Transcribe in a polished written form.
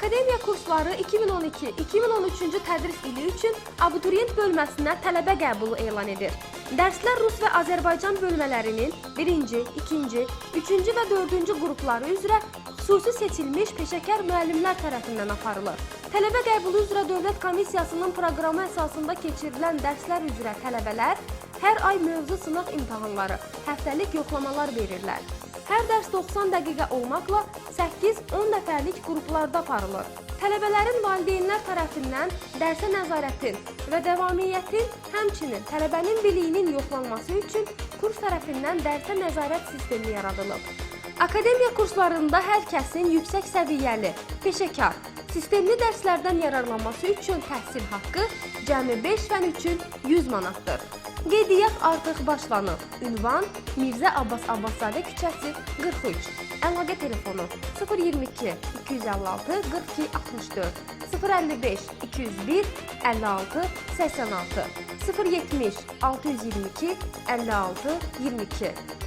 Akademiya kursları 2012-2013-cü tədris ili üçün abituriyent bölməsinə tələbə qəbulu elan edir. Dərslər rus və Azərbaycan bölmələrinin 1-ci, 2-ci, 3-cü və 4-cü qrupları üzrə xüsusi seçilmiş peşəkar müəllimlər tərəfindən aparılır. Tələbə qəbulu üzrə Dövlət Komissiyasının proqramı əsasında keçirilən dərslər üzrə tələbələr hər ay mövzu sınaq imtahanları, həftəlik yoxlamalar verirlər. Hər dərs 90 dəqiqə olmaqla 8-10 nəfərlik qruplarda aparılır. Tələbələrin valideynlər tərəfindən dərsə nəzarətin və davamiyyətin, həmçinin tələbənin biliyinin yoxlanması üçün kurs tərəfindən dərsə nəzarət sistemi yaradılıb. Akademiya kurslarında hər kəsin yüksək səviyyəli, peşəkar, sistemli dərslərdən yararlanması üçün təhsil haqqı cəmi 5 fən üçün 100 manatdır. Qeydiyyat artıq başlanıb. Ünvan: Mirzə Abbas Abbaszadə küçəsi 43. Əlaqə telefonu: 022 256 42 64, 055 201 56 86, 070 622 56 22.